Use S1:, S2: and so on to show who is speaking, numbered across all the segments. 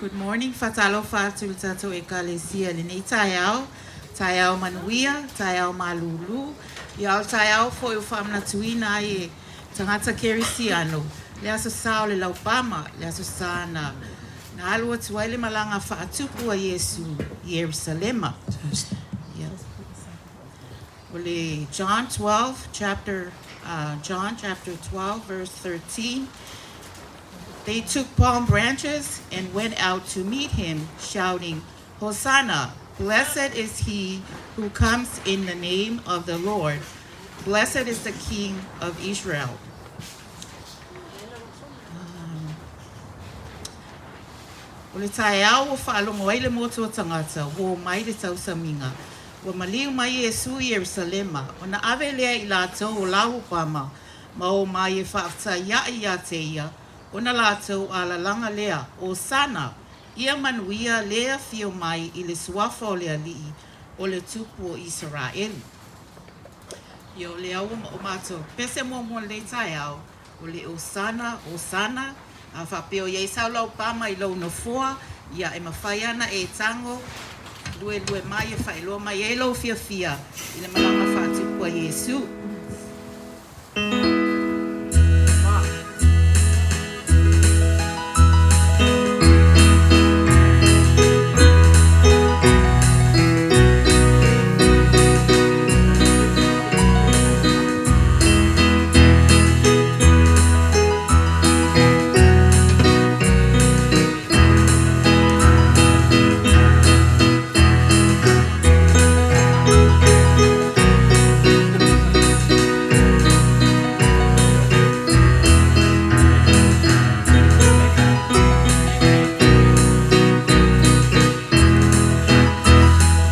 S1: Good morning, faatalofa atu i le tatou Ekalesia i lenei taeao, taeao manuia, taeao malūlū, ia a o le taeao foi ua faamanatuina ai e tagata kerisiano le Aso Sa o le Laupama, le Aso Sa na na alu atu ai le malaga faatupu a Iesu i Ierusalema. Ia. O le John 12 chapter John chapter 12 verse 13 They took palm branches and went out to meet him, shouting, Hosanna! Blessed is he who comes in the name of the Lord. Blessed is the King of Israel. O le taeao ua faalogo ai le motu o tagata, ua omai le tausamiga. Ua maliu mai Iesu i Ierusalema, ona ave lea i latou o lau pama ma omai e faafetaiaʻi iā te ia, ona latou alalaga lea, Osana! Ia manuia le afio mai i le suafa o le Alii, o le Tupu o Isaraelu. Ia o lea ua o matou pese muamua i lenei taeao, o le Osana, Osana, a faapea o i ai sau laupama i lou nofoa, ia e mafai lava ona e tago, luelue mai e faailoa mai ai lou fiafia i le malaga faatupu a Iesu.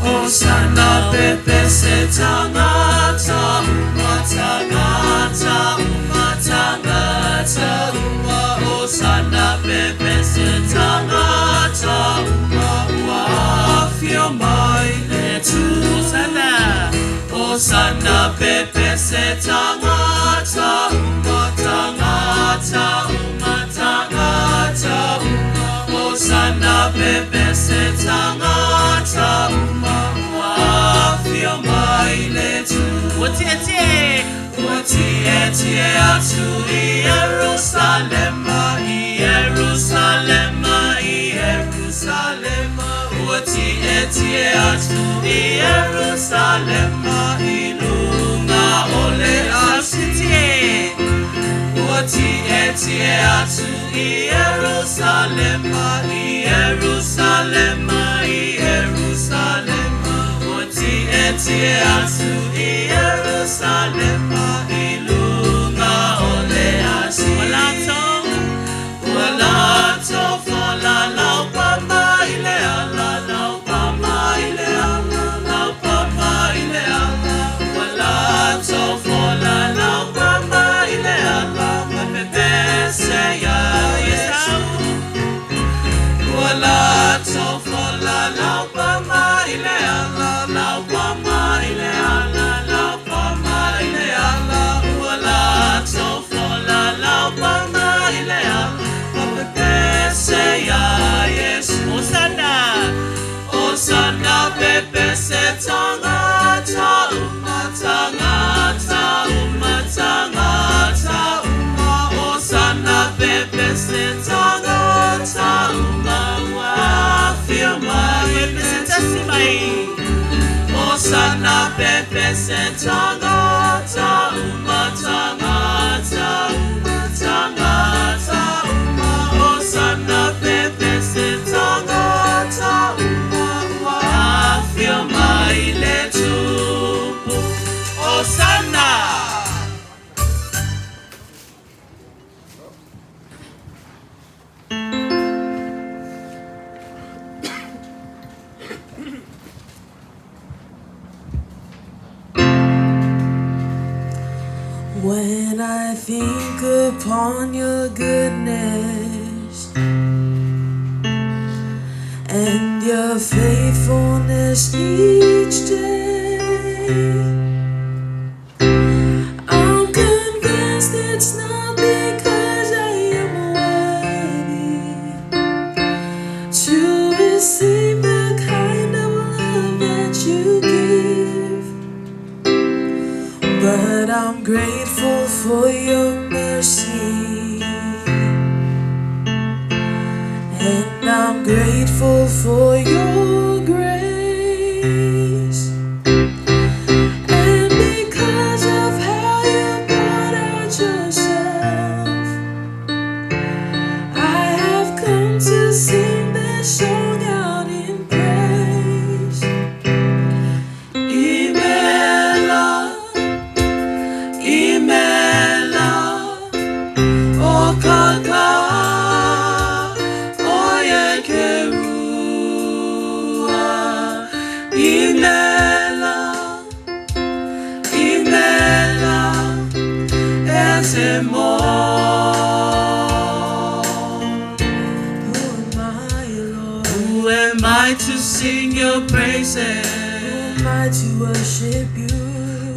S2: Osana pepese tagata uma tagata uma tagata uma Osana pepese tagata uma ua afio mai le
S1: Osana!
S2: Osana pepese tagata uma tagata uma tagata uma Osana pepese tagata uma ua afio mai le
S1: Ua tietie!
S2: Ua tietie atu i Ierusalema, i Ierusalema, i Ierusalema. Ua tietie atu i Ierusalema, i luga o le asi.
S1: Tietie!
S2: Ua tietie atu i Ierusalema, i Ierusalema, i Ierusalema. Ua tietie atu i Ierusalema, i luga o le asi.
S1: Ua latou
S2: Ua latou fola laupama i le ala, laupama i le ala, laupama i le ala. Ua latou fola laupama i le ala, ma pepese iā Iesu. Ua latou fola laupama i le ala, laupama i le ala, laupama i le ala. Ua latou fola laupama i le ala, ma pepese iā Iesu.
S1: Osana!
S2: Osana pepese tagata uma tagata uma tagata uma Osana pepese tagata uma ua afio mai
S1: Pepese tasi mai!
S2: Osana pepese tagata uma tagata uma tagata uma Osana pepese tagata uma ua afio mai le Tupu Osana.
S3: When I think upon your goodness and your faithfulness each day, I'm convinced it's not because I am worthy to receive the kind of love that you give. But I'm grateful for your mercy. And I'm grateful for your grace. And because of how you brought out yourself, I have come to sing this song out in praise.
S2: Imela, imela, okaka, oyekerua. Imela, imela, ezemo.
S3: Who am I, Lord?
S2: Who am I to sing your praises?
S3: Who am I to worship you?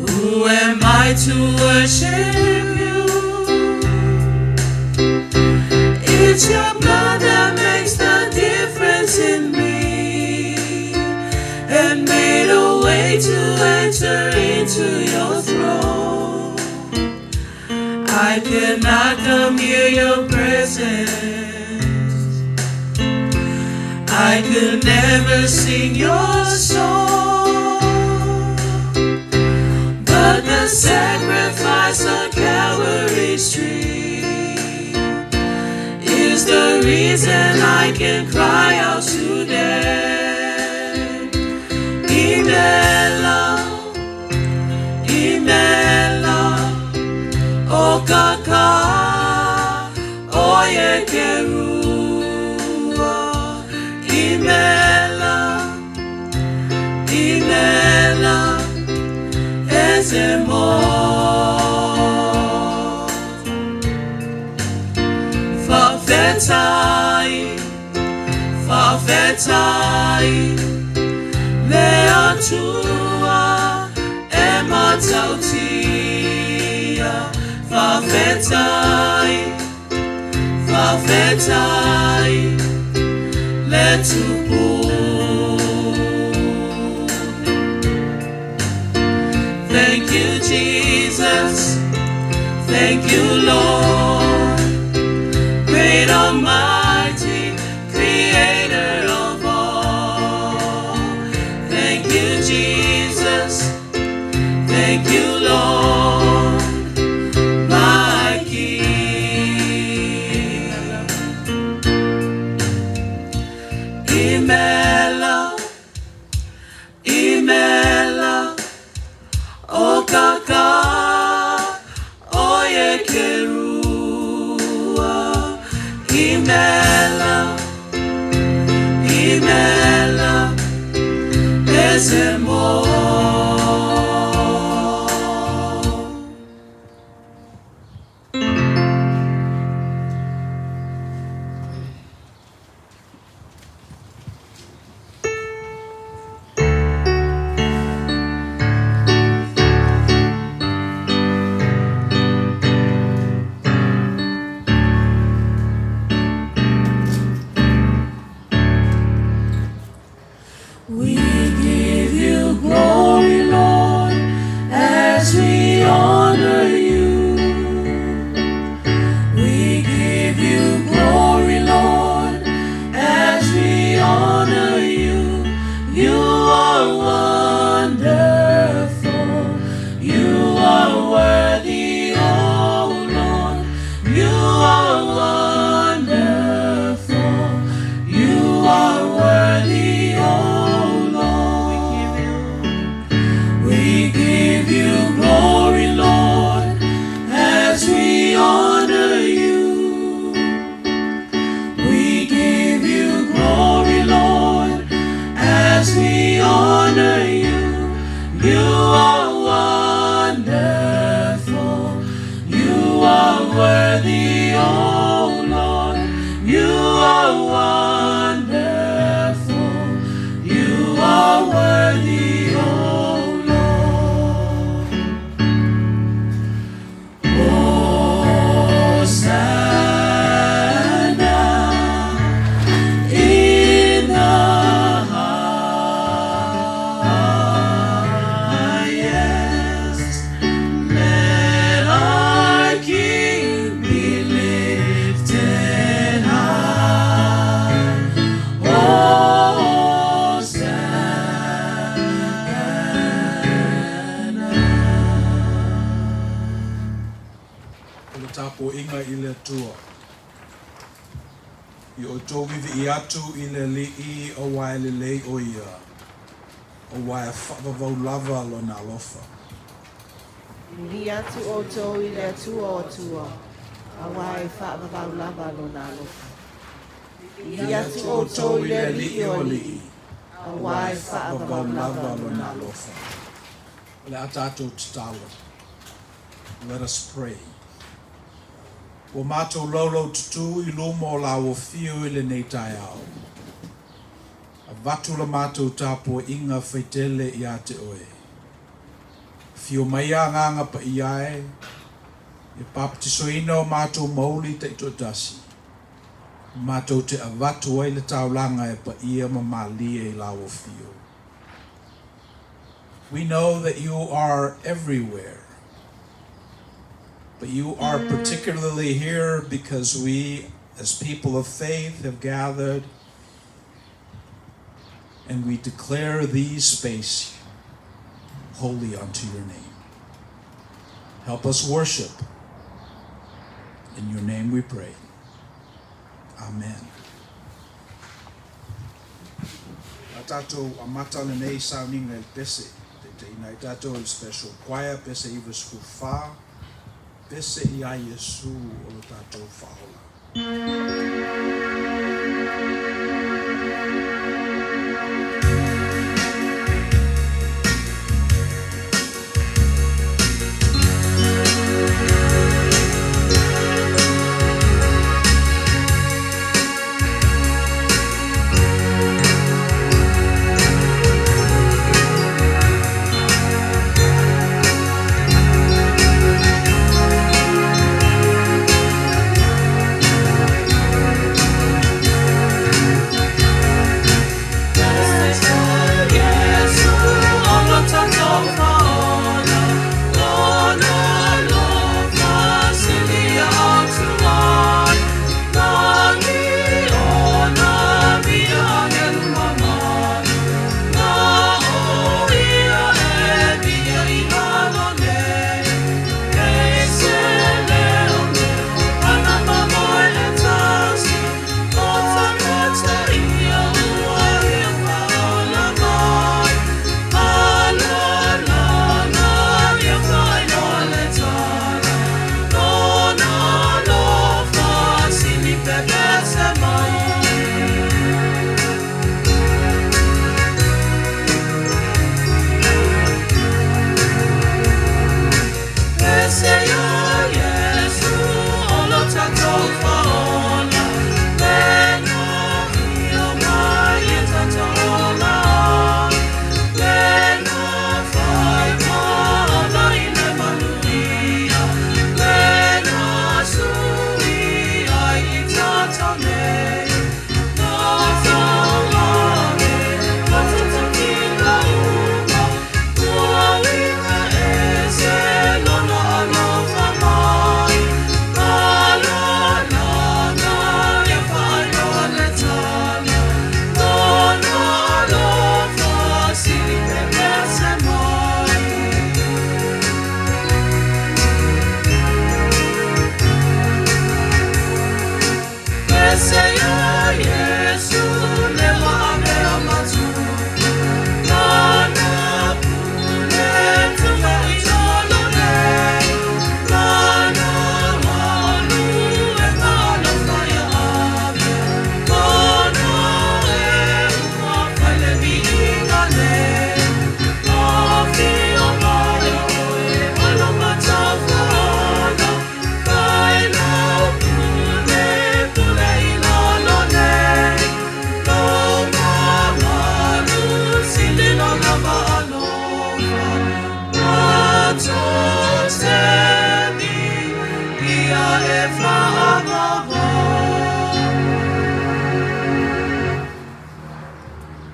S2: Who am I to worship you? It's your blood that makes the difference in me and made a way to enter into your throne. I cannot come near your presence. I could never sing your song. But the sacrifice on Calvary's tree is the reason I can cry out today. Imela, Imela, Okaka, Oyekerua. Imela, Imela, Ezemo. Fa'afetai, fa'afetai, le Atua e matautia. Fa'afetai, fa'afetai, le Tupu. Thank you, Jesus. Thank you, Lord. Great Almighty, Creator of all. Thank you, Jesus. Thank you, Lord, my King. Imela, Imela, Okaka, Oyekerua. Imela, Imela, Ezemo.
S3: We give you glory, Lord, as we honor you. We give you glory, Lord, as we honor you. You are wonderful. You are worthy, oh Lord. You are wonderful. You are worthy, oh Lord.
S4: tapuaiga i le Atua. Ia outou viivii atu i le Alii auā e lelei o Ia, auā e faavavau lava Lona alofa.
S1: Vivii atu outou i le Atua o atua, auā e faavavau lava Lona alofa. Vivii atu outou i le Alii o alii, auā e faavavau lava Lona alofa.
S4: O le a tatou tatalo. Let us pray. Ua matou laulaututū i luma o Lau Afio i lenei taeao. Avatu la matou tapuaiga faitele iā te Oe. Afio mai Agaga Paia e, e papatisoina o matou mauli taitoatasi, matou te avatu ai le taulaga e paia ma malie i Lau Afio. We know that you are everywhere, but you are particularly here because we, as people of faith, have gathered and we declare these space holy unto your name. Help us worship. In your name we pray. Amen. A tatou amata lenei sauniga i le pese. Taitaiina ai tatou e le Special Choir, pese 94, pese iā Iesu o lo tatou Faaola.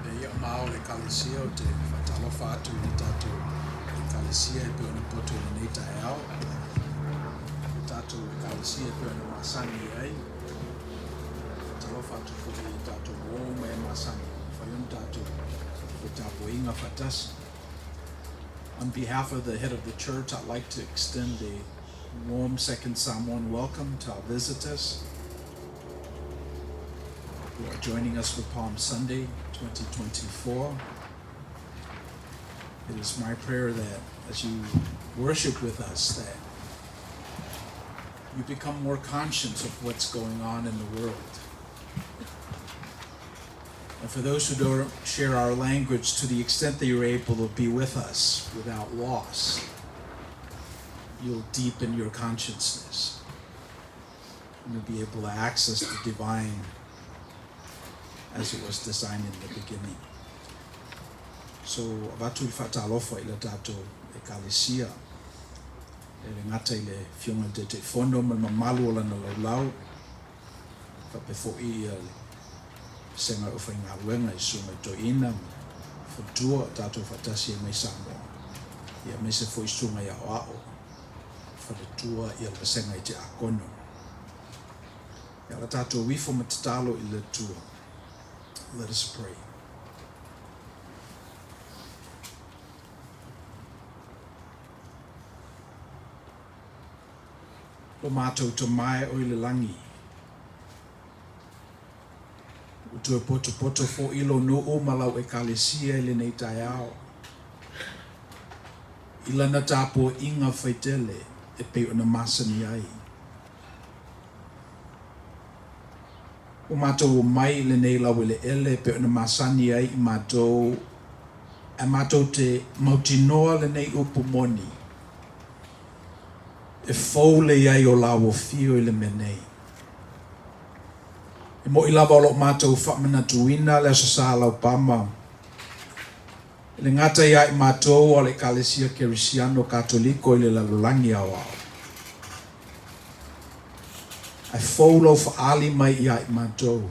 S4: E ia ma o le Ekalesia, ou te faatalofa atu i le tatou Ekalesia e pei ona poto i lenei taeao. Le tatou Ekalesia e pei ona masani ai. Faatalofa atu foi i tatou uo uma e masani mafai ona tatou tapuaiga faatasi. On behalf of the head of the church, I'd like to extend a Warm second Samoan welcome to our visitors who are joining us for Palm Sunday 2024. It is my prayer that as you worship with us that you become more conscious of what's going on in the world. And for those who don't share our language, to the extent that you're able to be with us without loss, you'll deepen your consciousness. And you'll be able to access the divine as it was designed in the beginning. So, avatu i le faatalofa i le tatou Ekalesia, e le gata i le Afioga i le Taitaifono ma le mamalu o lana laulau, faapea foi le vasega o le aufaigaluega i Susuga i Toeaina ma Faletua o tatou faatasi ai mai Samoa, ia aemaise foi Susuga i Aoao, Faletua ia le vasega i Tiakono. Ia o le tatou ifo ma tatalo i le Atua. Let us pray. Lo matou Tama e o i le lagi, ua toe potopoto foʻi lou nuu ma lau Ekalesia i lenei taeao, i lana tapuaiga faitele e pei ona masani ai. Ua matou omai i lenei laueleele e pei ona masani ai i matou, ae matou te mautinoa lenei upu moni, E fou le i ai o lauofio i le mea nei. E moʻi lava o lo o matou faamanatuina le Aso Sa Laupama, e le gata ia i matou a o le Ekalesia Kerisiano Katoliko i le lalolagi aoao. Ae fou lou faaali mai ia i matou,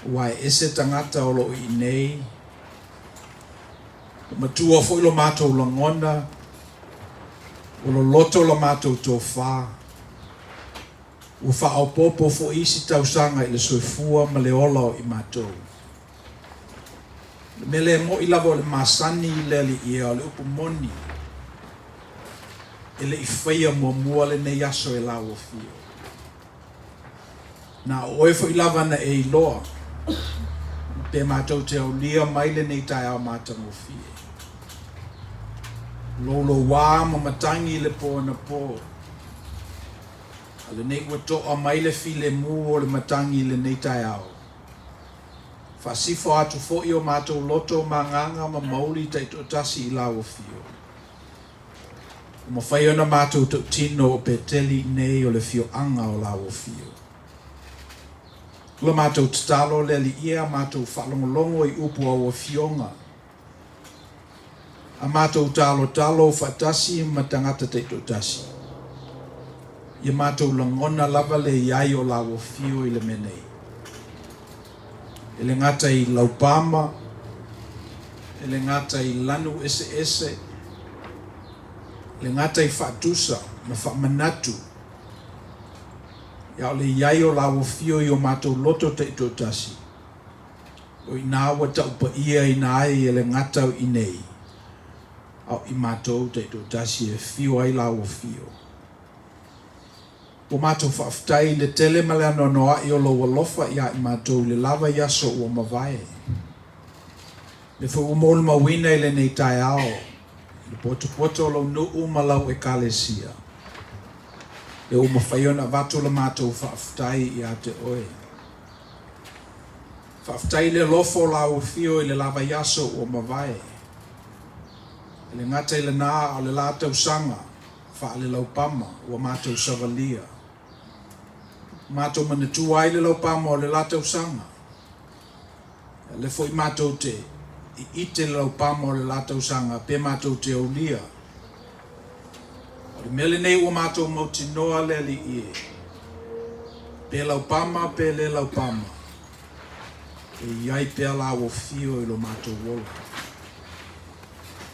S4: aua e ese tagata o lo o i inei, Ua matua foi lo matou lagona, ua loloto la matou tofa, ua faaopoopo foi isi tausaga i le soifua ma le ola o i matou. O le mea lea e moʻi lava o le masani i le Alii ea, o le upu moni, e le i faia muamua lenei aso e lauofio. Na o oe foi lava na e iloa, pe matou te aulia mai lenei taeao matagofie. Loulouā ma matagi i le po anapo, a lenei ua toa mai le filemu o le matagi i lenei taeao. Faasifo atu foi o matou loto ma agaga ma mauli taitoatasi i lau afio. Ua mafai ona matou tautino o Peteli nei o le afioaga o Lauofio. O la matou tatalo le Alii e a matou faalogologo i upu a au afioga, a matou talotalo faatasi ma tagata taitoatasi, ia matou lagona lava le i ai o Lauofio i le mea nei. E le gata i Laupama, e le gata i lanu eseese, e le gata i faatusa ma faamanatu, ia o le i ai o lauofio i o matou loto taitoatasi, o i ina ua taupaiaina ai e le gata o i nei, a o i matou taitoatasi e afio ai lauofio. Ua matou faafetai i le tele ma le anoanoaʻi o lou alofa iā i matou i le lava i aso ua mavae. Le foi ua molimauina i lenei taeao i le potopoto o lou nuu ma lau Ekalesia, lea ua mafai ona avatu la matou faafetai iā te oe. Faafetai i le alofa o lau afio i le lava i aso ua mavae. E le gata i lena a o le la tausaga faalelaupama ua matou savalia. Ua matou manatua ai le laupama o le la tausaga. A lea foi matou te iite le laupama o le la tausaga pe matou te aulia. O le mea lenei ua matou mautinoa le Alii e, pe laupama pe le laupama, e i ai pea lau afio i lo matou ola.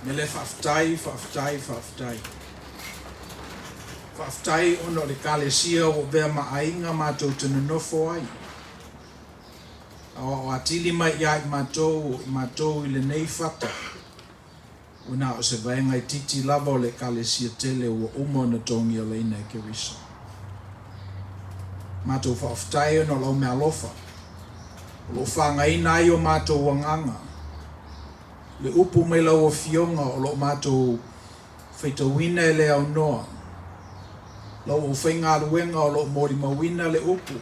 S4: Mele faafetai, faafetai, faafetai. Faafetai ona o le Ekalesia ua avea ma aiga matou te nonofo ai. Aoao atili mai ia i matou o i matou i lenei fata. Ua na o se vaega itiiti lava o le Ekalesia tele ua uma ona togiolaina e Keriso. Matou faafetai ona o lau meaalofa o lo o fagaina ai o matou agaga, le upu mai lau Afioga o lo o matou faitauina e le aunoa, lau aufaigaluega o lo o molimauina le upu,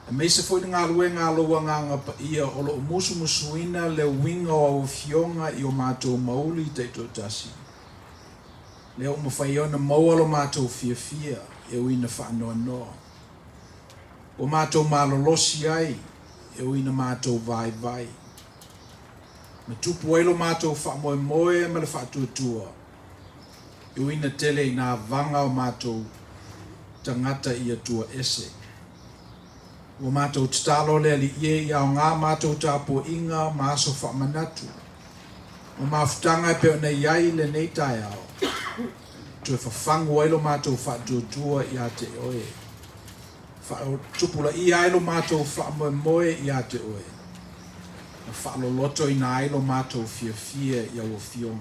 S4: aemaise foi le galuega a lou Agaga Paia o lo o musumusuina le uiga o au Afioga i o matou mauli taitoatasi. Lea ua mafai ai ona maua lo matou fiafia e ui ina faanoanoa. Ua matou malolosi ai e ui ina matou vaivai. Ma tupu ai lo matou faamoemoe ma le faatuatua e ui ina tele ina avaga o matou tagata i Atua ese. Ua matou tatalo le Alii e ia aoga matou tapuaiga ma aso faamanatu ma mafutaga e pei ona i ai lenei taeao, toe fafagu ai lo matou faatuatua ia te Oe, faatupulaia ai lo matou faamoemoe ia te Oe, ma faalolotoina ai lo matou fiafia i au Afioga.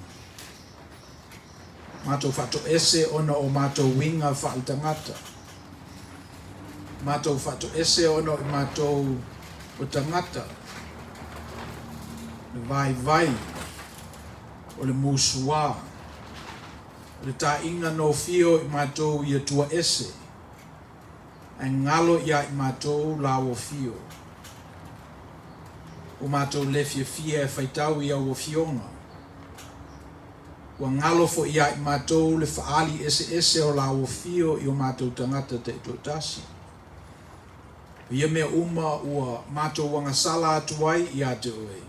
S4: Matou faatoese ona o matou uiga faaletagata. Matou faatoese ona o i matou o tagata, le vaivai, o le musuā, o le taʻiga nofie o i matou i Atua ese, ae galo iā i matou lauofio. Ua matou le fiafia e faitau i au Afioga. Ua galo foi iā i matou le faaali eseese o lauofio i o matou tagata taitoatasi. O ia mea uma ua matou agasala atu ai iā te Oe,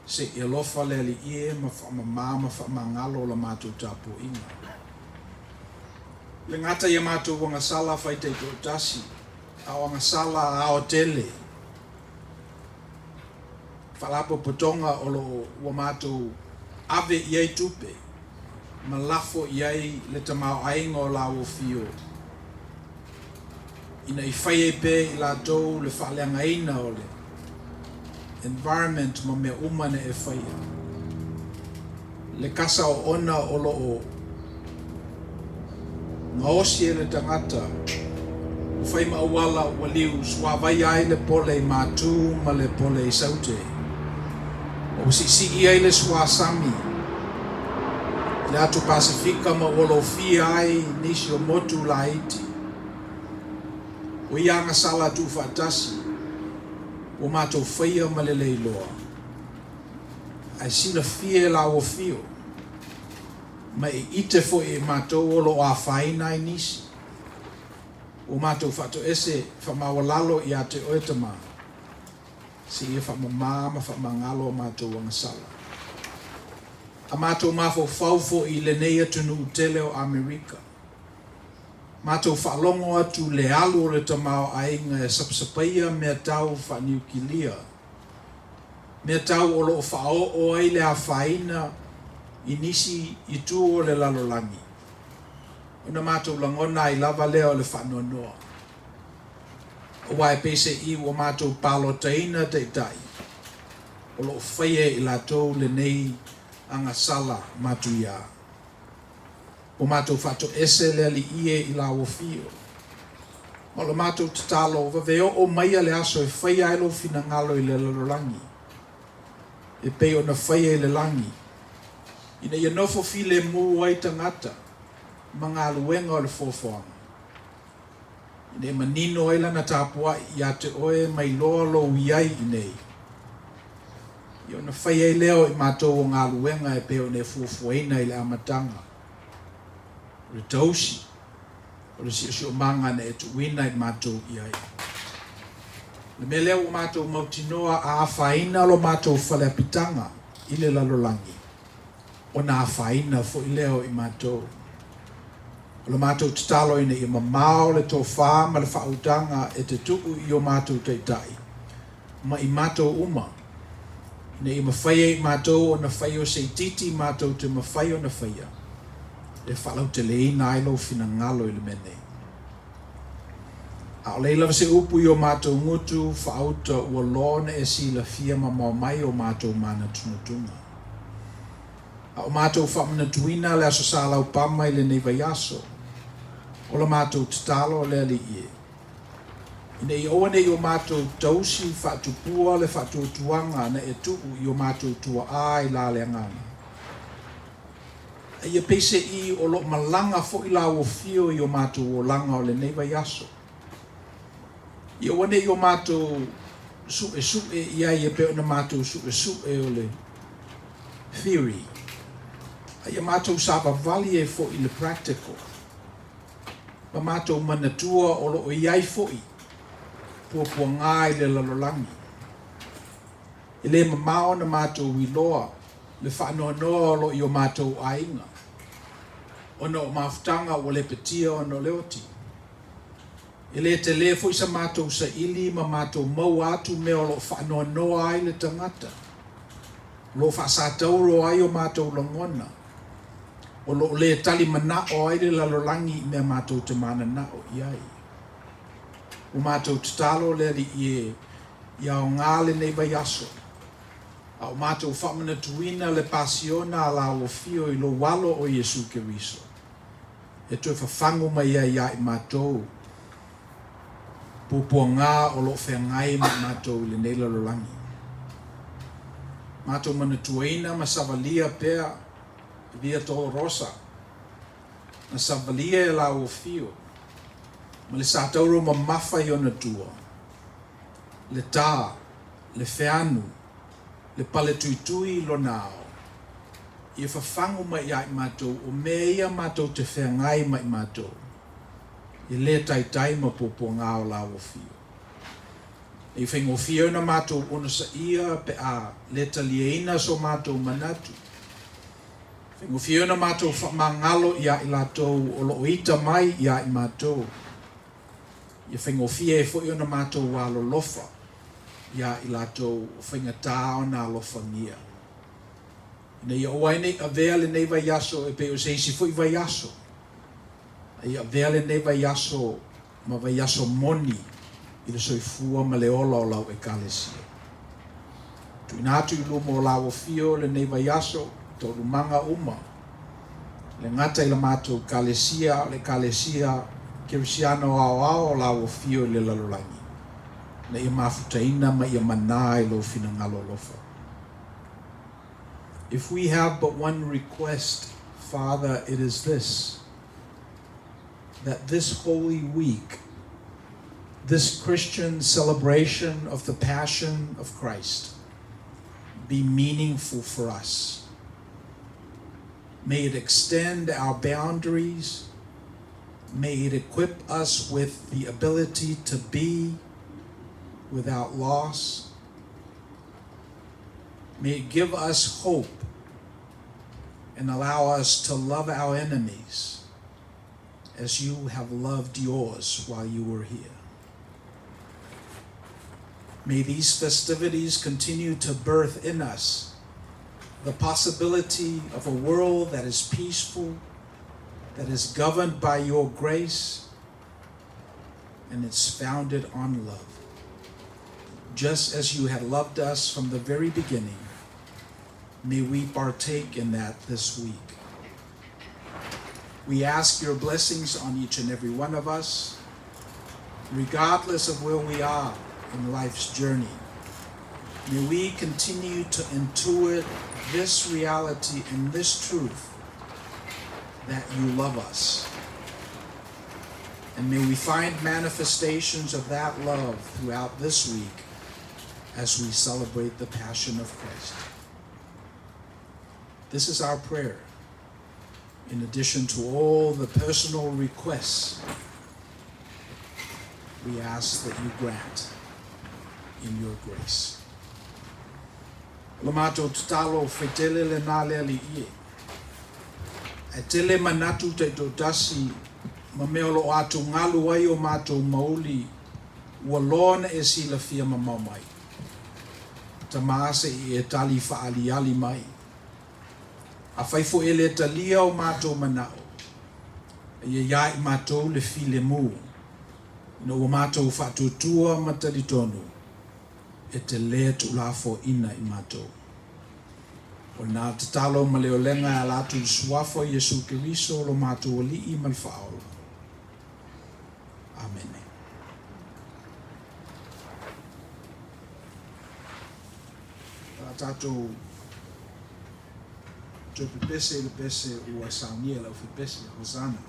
S4: se i alofa le Alii e ma faamamā ma faamagalo la matou tapuaiga. Le gata ia matou agasala fai taitoatasi, a o agasala aotele. Faalapotopotoga o lo o ua matou ave i ai tupe ma lafo i ai le tamaoaiga o lauofio ina i fai ai pea i latou le faaleagaina o le environment ma mea uma na e faia. Le kasa oona o lo o gaosi e le tagata ua fai ma auala ua liu suavaia ai le pole i Matū ma le pole i Saute, ma ua siisii ai le suasami i le atu Pasefika ma ua lofia ai nisi o motu laiti. O ia agasala tuufaatasi ua matou faia ma le le iloa, ae silafia e lauofio ma e ite foi e matou o lo o afaina ai nisi. Ua matou faatoese faamaualalo ia te Oe, Tama, seia faamamā ma faamagalo a matou agasala. A matou mafaufau foi i lenei atunuu tele o Amerika, matou faalogo atu le alu o le tamaoaiga e sapasapaia mea tau faaniukilia, mea tau o lo o faaoo ai le afaina i nisi itu o le lalolagi, ona matou lagona ai lava lea o le faanoanoa. Aua e peiseai ua matou palotaina taitai o lo o faia e i latou lenei agasala matuiā. Ua matou faatoese le Alii e i lauofio. Ma o le matou tatalo, vave oo maia le aso e faia ai lou finagalo i le lalolagi, e pei ona faia i le lagi, ina ia nofo filemu ai tagata ma galuega o le foafoaga, ina ia manino ai lana tapuai ia te oe ma iloa lou i ai i nei, ia ona fai ai lea o i matou o galuega e pei ona e fuafuaina i le amataga, o le tausi, o le siosiomaga na e tuuina i matou i ai. O le mea lea ua matou mautinoa a afaina lo matou faleapitaga i le lalolagi, ona afaina foi lea o i matou. O le matou tatalo ina ia mamao le tofa ma le faautaga e te tuu i o matou taitai ma i matou uma, ina ia mafai ai i matou ona fai o se itiiti matou te mafai ona faia e faalauteleina ai lou finagalo i le mea nei. A o lei lava se upu i o matou gutu faauta ua loa ona e silafia mamao mai o matou manatunatuga. A o matou faamanatuina le Aso Sa Laupama i lenei vaiaso, o la matou tatalo le Alii e, ina ia aua ne i o matou tausi faatupua le faatuatuaga na e tuu i o matou tuaa i la le agaga. A ia peiseai o lo o malaga foi lau afio i o matou olaga o lenei vaiaso. Ia aua ne i o matou suesue i ai e pei ona matou suesue o le theory, a ia matou savavali ai foi i le practical, ma matou manatua o lo o i ai foi puapuaga i le lalolagi. E le mamao ona matou iloa le faanoanoa o lo o i o matou aiga ona o mafutaga ua lepetia ona o le oti. E le tele foi sa matou saili ma matou maua atu mea o lo o faanoanoa ai le tagata, o lo o faasatauro ai o matou lagona, o lo o le talimanao ai le lalolagi i mea matou te mananao i ai. Ua matou tatalo le Alii e, ia aoga lenei vaiaso, a o matou faamanatuina le pasiona a lau afio i lou alo o Iesu Keriso, e toe fafagu mai ai ia i matou puapuaga o lo o feagai ma i matou i lenei lalolagi. Matou manatuaina ma savalia pea Via Dolorosa, na savalia e lau afio ma le satauro mamafa i ona tua, le tā, le feanu, le paletuitui i lona ao, ia fafagu mai ia i matou o mea ia matou te feagai ma i matou, e le taitai ma puapuaga o lau afio. Ne i faigofie ona matou onosaia pe a le taliaina so matou manatu. Faigofie ona matou faamagalo iā i latou o lo o ita mai iā i matou. Ia faigofie ai foi ona matou alolofa iā i latou o faigata ona alofagia. Ina ia aua ai ne i avea lenei vaiaso e pei o se isi foi vaiaso, a ia avea lenei vaiaso ma vaiaso moni i le soifua ma le ola o lau Ekalesia. Tuuina atu i luma o lau afio lenei vaiaso i taualumaga uma, e le gata i la matou Ekalesia a o le Ekalesia Kerisiano aoao o lau afio i le lalolagi, ina ia mafutaina ma ia manā i lou finagalo alofa. If we have but one request, Father, it is this, that this Holy Week, this Christian celebration of the Passion of Christ, be meaningful for us. May it extend our boundaries. May it equip us with the ability to be without loss. May it give us hope and allow us to love our enemies as you have loved yours while you were here. May these festivities continue to birth in us the possibility of a world that is peaceful, that is governed by your grace, and it's founded on love. Just as you had loved us from the very beginning, may we partake in that this week. We ask your blessings on each and every one of us, regardless of where we are in life's journey. May we continue to intuit this reality and this truth that you love us. And may we find manifestations of that love throughout this week as we celebrate the Passion of Christ. This is our prayer, in addition to all the personal requests we ask that you grant in your grace. O le matou tatalo faitele lenā le Alii e. Ae tele manatu taitoatasi ma mea o lo o atugalu ai o matou mauli ua loa ona e silafia mamao mai. Tama se i e tali faaaliali mai. Afai foi e le talia o matou manao, a ia iā i matou le filemu, ina ua matou faatuatua ma talitonu e te le tuulafoaiina i matou. O lena tatalo ma le olega e ala atu i le Suafa o Iesu Keriso lo matou Alii ma le Faaola. Amene. O le a tatou toe pepese i le pese ua saunia e le aufepese, Hosanna.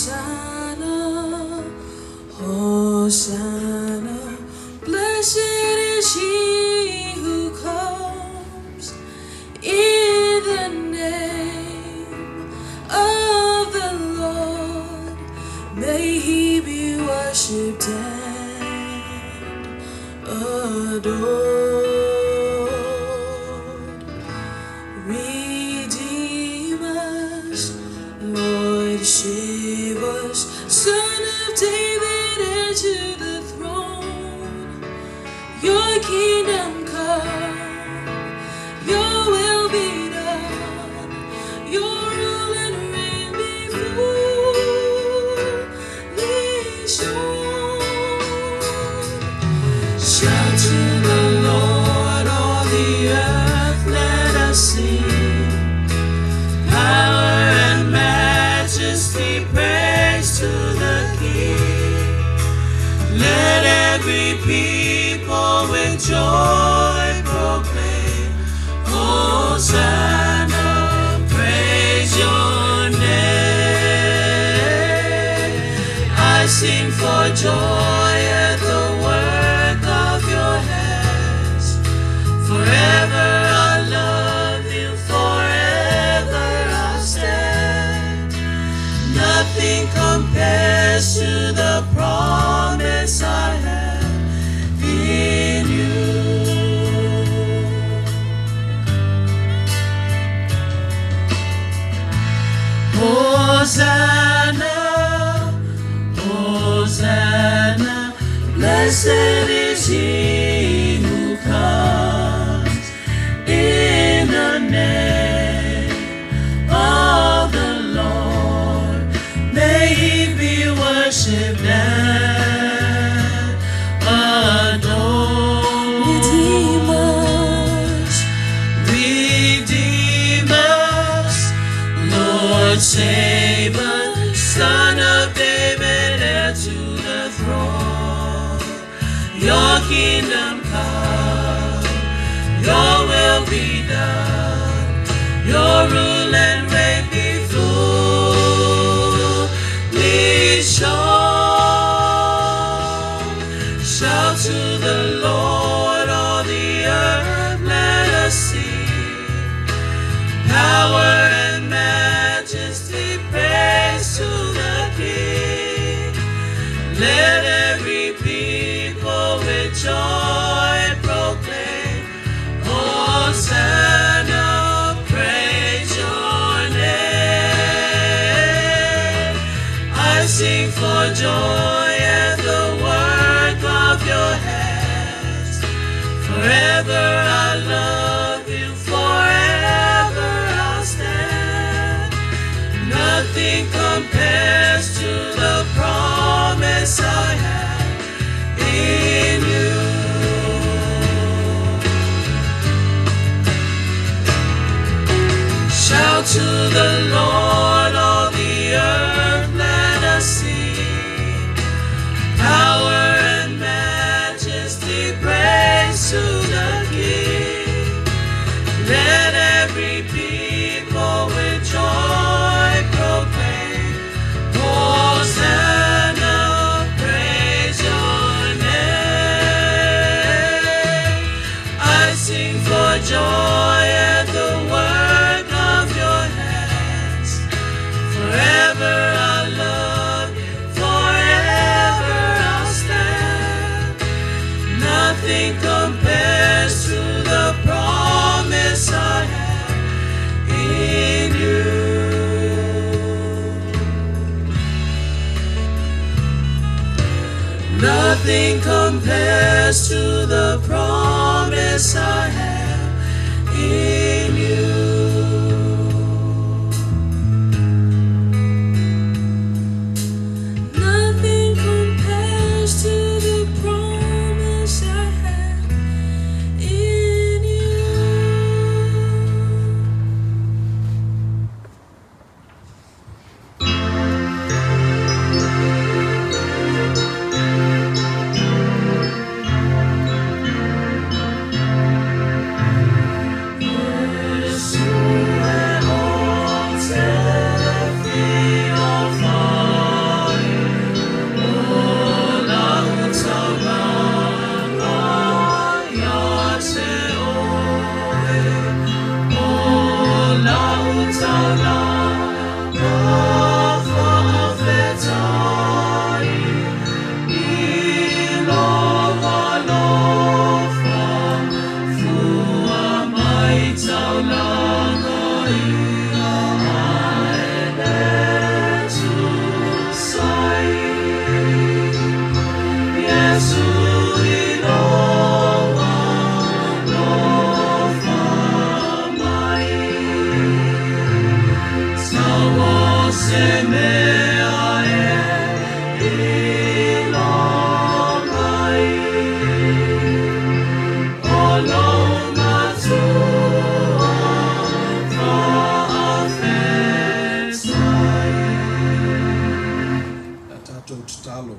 S3: Hosanna, Hosanna, blessed is he who comes in the name of the Lord. May he be worshipped and adored. Redeem us, Lord, save us, Son of David, heir to the throne. Your kingdom come, your will be done, your rule and reign be fully shown.
S2: Shout to the Lord, all the earth, let us sing. Power and majesty, praise to the King. Let every people with joy proclaim, Hosanna, praise your name. I sing for joy at the work of your hands. Forever I love you, forever I stand. Nothing compares to the promise I have in you. Hosanna, Hosanna, blessed is he who comes in the name of the Lord. May he be worshipped and adored.
S3: Redeem us,
S2: Redeem us, Lord, save us, Son of David, heir to the throne. Your kingdom come, your will be done, your rule and reign be fully shown. Shout to the Lord, all the earth, let us sing. Power and majesty, praise to the King. Let every people with joy proclaim, Hosanna, praise your name. I sing for joy at the work of your hands. Forever I love you, forever I'll stand. Nothing compares to the promise I have in you.
S3: Nothing compares to the promise I have in you. Nothing compares to the promise I have in you.
S4: La tatou tatalo.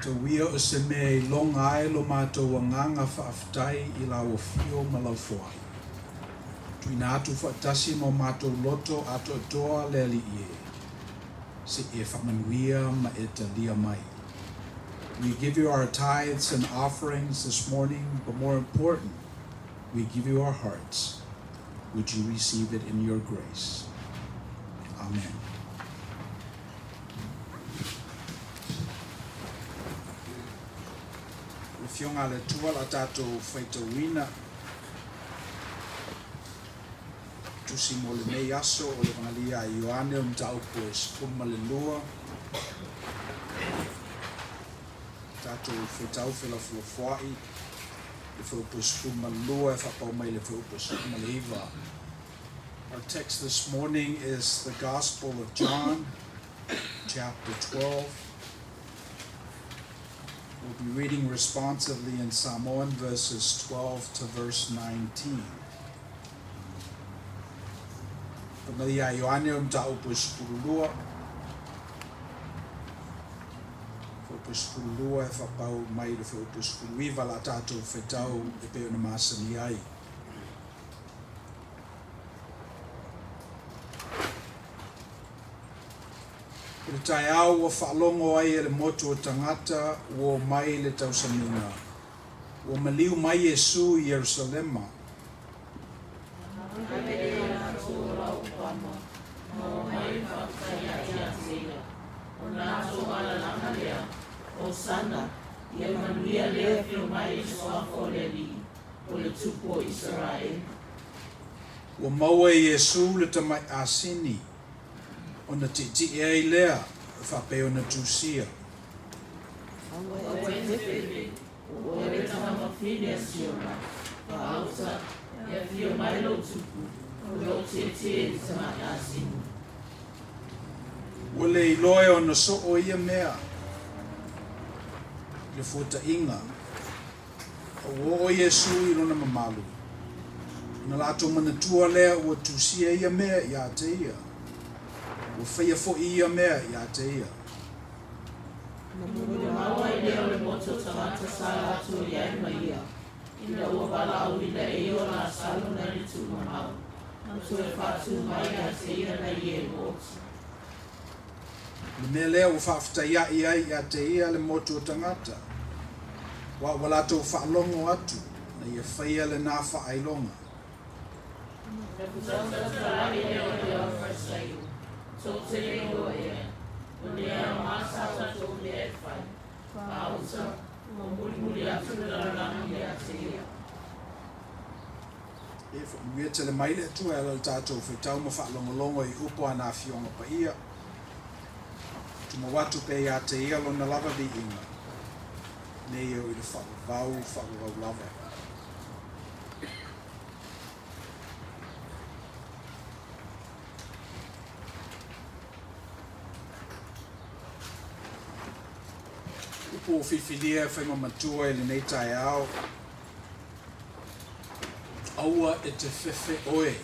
S4: Tauia o se mea i loga ai lo matou agaga faafetai i lau afio ma lau foai. Tuuina atu faatasi ma o matou loto atoatoa le Alii e, se i e faamanuia ma e talia mai. We give you our tithes and offerings this morning, but more important, we give you our hearts. Would you receive it in your grace? Amen. Le Afioga a le Atua la tatou faitauina tusi mo lenei aso o le Evangelia a Ioane o le mataupu e 12. Tatou faitau felafolafoai le fuaiupu e 12 e faapau mai le fuaiupu e 19. Our text this morning is the Gospel of John, chapter 12. We'll be reading responsively in Samoan verses 12 to verse 19. Evangelia a Ioane o le mataupu e 12. Fuaiupu e 12 e faapau mai le fuaiupu e 19 la tatou faitau e pei ona masani ai. O le taeao ua faalogo ai e le motu o tagata ua o mai le tausamiga, ua maliu mai Iesu i Ierusalema. Ua maua e Iesu le tamai asini, ona tietie ai lea e faapea ona tusia. Ua le iloa e ona soo ia mea i le fuataiga, a ua oo Iesu i lona mamalu, ona latou manatua lea ua tusia ia mea ia te ia, ua faia foi ia mea ia te ia. O le mea lea ua faafetaiaʻi ai ia te ia le motu o tagata, aua ua latou faalogo atu na ia faia lenā faailoga. E faamanuia tele mai le Atua e ala i le tatou faitau ma faalogologo i upu a ana Afioga Paia. Tumau atu pea iā te ia lona lava viiga, nei e oo i le faavavau, faavavau lava. Upu ua filifilia e fai ma matua i lenei taeao, Aua e te fefe oe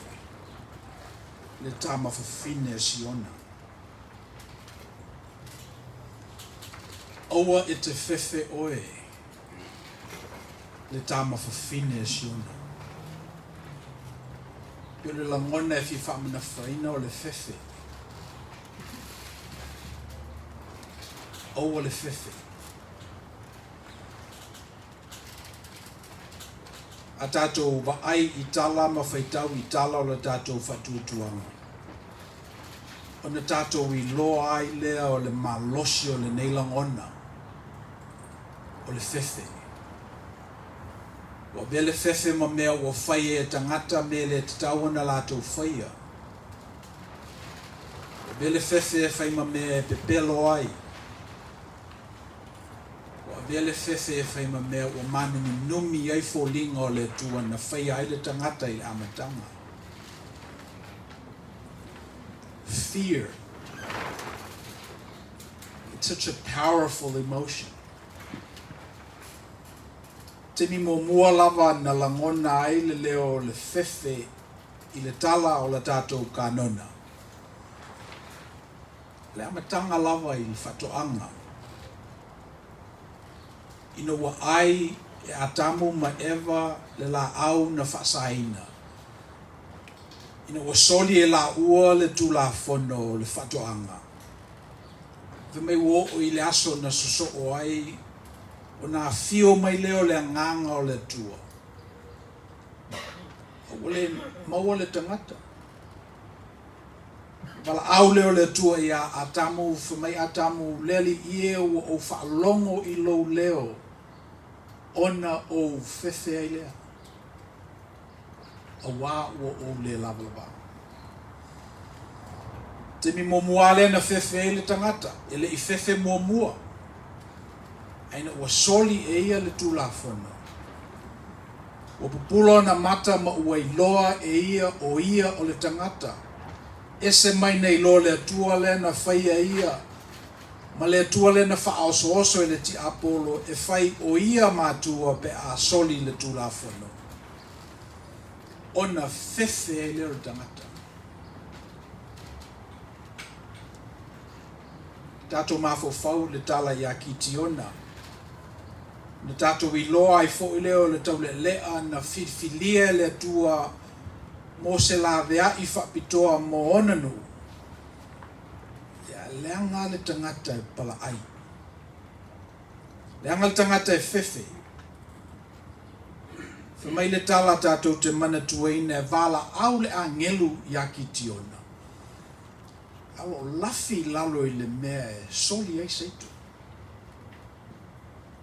S4: le tama fafine a Siona. Aua e te fefe oe le tama fafine a Siona. Pei o le lagona e fia faamanafaina o le fefe. Aua le fefe. A tatou vaai i tala ma faitau i tala o le tatou faatuatuaga, ona tatou iloa ai lea o le malosi o lenei lagona, o le fefe. Ua avea le fefe ma mea ua fai e tagata me le tatau ona latou faia. Ua avea le fefe e fai ma mea e pepelo ai. Ua avea le fefe e fai ma mea ua mānuminumi ai foliga o le Atua na faia ai le tagata i le amataga. Fear. It's such a powerful emotion. Taimi muamua lava na lagona ai le leo o le fefe i le tala o la tatou kanona. Le amataga lava i le faatoaga, ina ua ʻai e Atamu ma Eva le lāʻau na faasaina, ina ua soli e lāua le Tulafono o le faatoaga, fai mai ua oo i le aso na sosoo ai ona afio mai lea o le Agaga o le Atua, a ua le maua le tagata. Valaau lea o le Atua iā Atamu, fai mai Atamu, Le Alii e, ua ou faalogo i lou leo, ona ou fefe ai lea, auā ua ou le lavalava. Taimi muamua lea na fefe ai le tagata, e le i fefe muamua, ae ina ua soli e ia le Tulafono. Ua pupula ona mata ma ua iloa e ia o ia o le tagata. Ese mai na iloa le Atua lea na faia ia, ma le Atua lea na faaosooso i le tiapolo e fai o ia matua pe a soli le Tulafono. Ona fefe ai lea o le tagata. Tatou mafaufau i le tala iā Kitiona. Na tatou iloa ai foi lea o le taulealea na filifilia e le Atua mo se laveai faapitoa mo ona nuu, ia leaga le tagata e palaai, leaga le tagata e fefe. Fai mai le tala tatou te manatuaina e valaau le agelu iā Kitiona, a o lo o lafi i lalo i le mea e soli ai seito.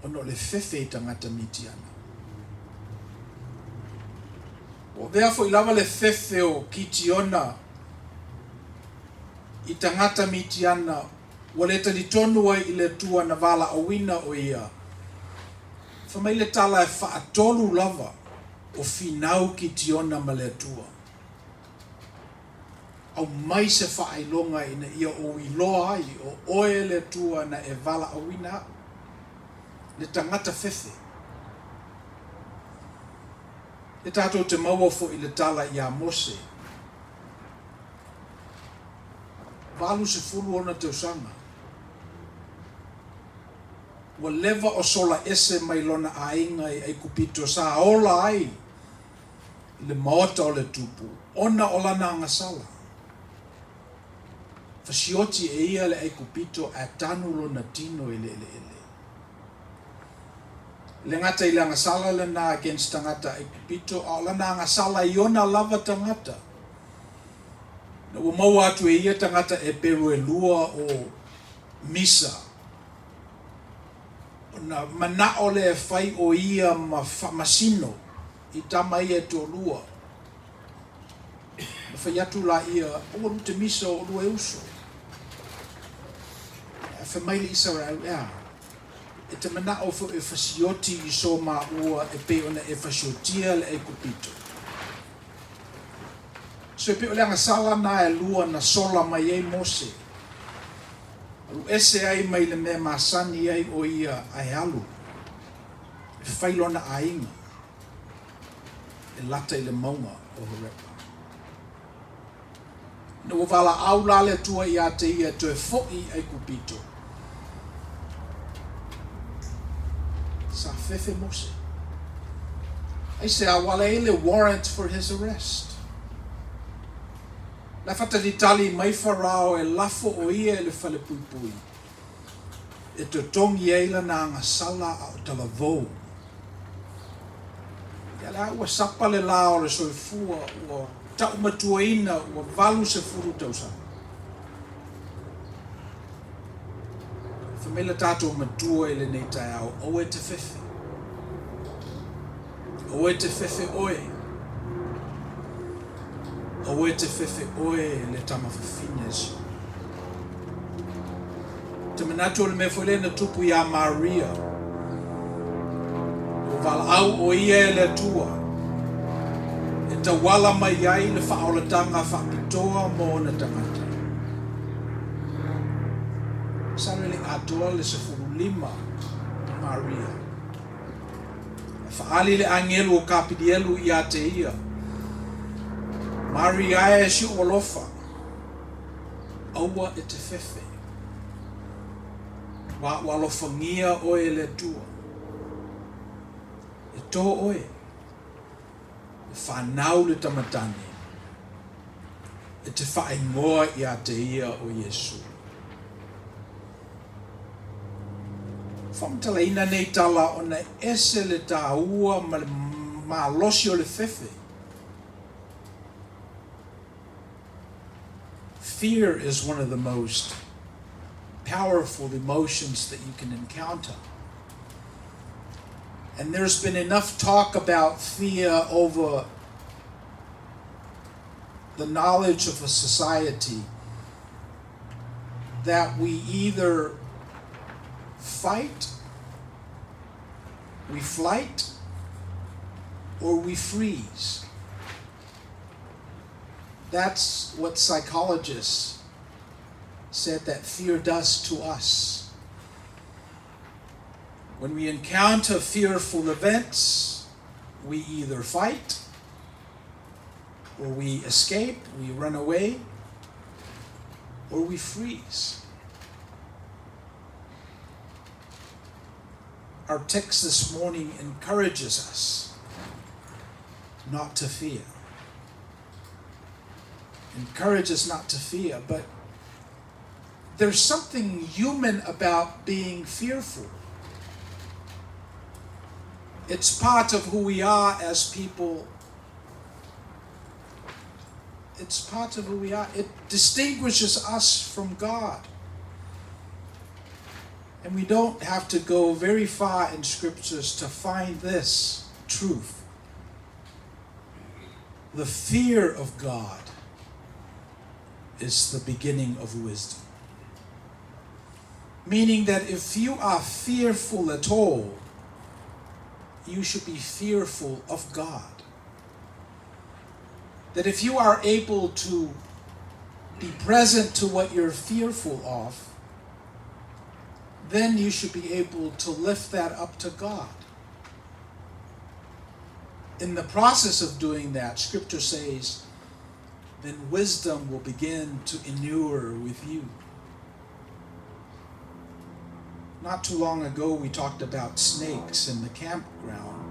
S4: ona o le fefe i tagata Mitiana. Ua avea foi lava le fefe o Kitiona i tagata Mitiana ua le talitonu ai i le Atua na valaauina o ia. Fai mai le tala e faatolu lava o finau Kitiona ma le Atua. Aumai se faailoga ina ia ou iloa ai o oe le Atua na e valaauina aʻu, le tagata fefe. E tatou te maua foi le tala iā Mose, 80 ona tausaga, ua leva o sola ese mai lona aiga i Aikupito sa ola ai i le maota o le tupu, ona o lana agasala. Fasioti e ia le Aikupito ae tanu lona tino i le eleele. E le gata i le agasala lena against tagata Aikupito, a o lana agasala i ona lava tagata. Ina ua maua atu e ia tagata Eperu e lua o Misa, ona manao lea e fai o ia ma faamasino i tama ia e toalua. Na fai atu laia, Aua lu te misa o olua e uso. Ae fai mai le Isaraelu, E a? E te mana'o foi e fasioti i so maua e pei ona e fasiotia le Aikupito? So e pei o le agasala na e lua na sola mai ai Mose, alu ese ai mai le mea masani ai o ia ae alu e fai lona aiga e lata i le mauga o Horepa. Ina ua valaau la le Atua ia te ia e toe foʻi i Aikupito, sa fefe Mose. Aisea, ua le i le warrant for his arrest. La e faatalitali mai Farao e lafo o ia i le falepuipui e totogi ai lana agasala a o talavou. Ia lea ua sapa le la o le soifua ua taumatuaina ua 80 tausaga. Fai mai le tatou Matua i lenei taeao, aua e te fefe. Aua e te fefe oe. Aua e te fefe oe le tama fafine a Siona. Te manatu o le mea foi lea na tupu iā Maria. Ua valaau o ia e le Atua e tauala mai ai le faaolataga faapitoa mo ona tagata. Masalo e le i atoa le 15 Maria. E faaali le agelu o Kapilielu iā te ia, Maria e si ou alofa, aua e te fefe, aua ua alofagia oe e le Atua. E tō oe, e whanau le tamatane, e te whaingoa iā te ia o Iesu. Faamatalaina nei tala ona e ese le tāua ma le malosi o le fefe. Fear is one of the most powerful emotions that you can encounter. And there's been enough talk about fear over the knowledge of a society that we either fight, we flight, or we freeze. That's what psychologists said that fear does to us. When we encounter fearful events, we either fight or we escape, we run away, or we freeze. Our text this morning encourages us not to fear. Encourages not to fear, but there's something human about being fearful. It's part of who we are as people. It's part of who we are. It distinguishes us from God. And we don't have to go very far in scriptures to find this truth. The fear of God is the beginning of wisdom. Meaning that if you are fearful at all, you should be fearful of God. That if you are able to be present to what you're fearful of, then you should be able to lift that up to God. In the process of doing that, Scripture says, then wisdom will begin to inure with you. Not too long ago, we talked about snakes in the campground.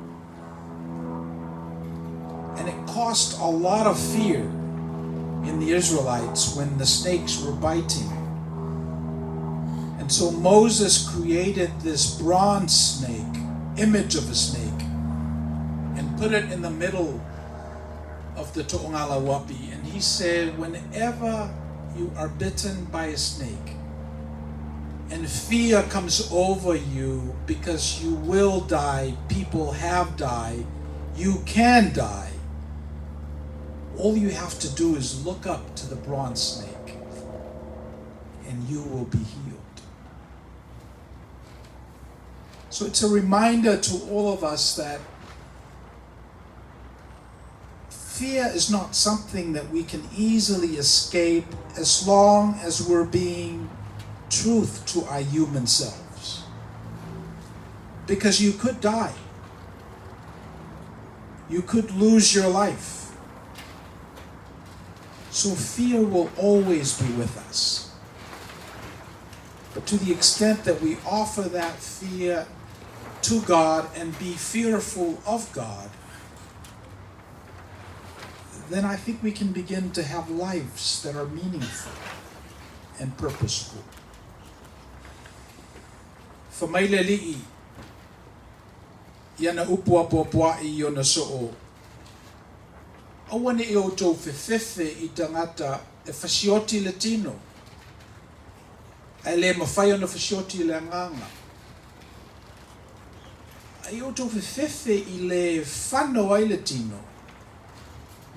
S4: And it caused a lot of fear in the Israelites when the snakes were biting. And so Moses created this bronze snake, image of a snake, and put it in the middle of the To'ogalauapi. And he said, whenever you are bitten by a snake and fear comes over you because you will die, people have died, you can die, all you have to do is look up to the bronze snake and you will be healed. So it's a reminder to all of us that fear is not something that we can easily escape as long as we're being truth to our human selves. Because you could die. You could lose your life. So fear will always be with us. But to the extent that we offer that fear to God and be fearful of God, then I think we can begin to have lives that are meaningful and purposeful. Fai mai le Alii i ana upu apoapoa'i i ona soo, Aua ne i outou fefefe i tagata e fasioti le tino, ae le mafai ona fasioti le agaga. A ia outou fefefe i le fano ai le tino,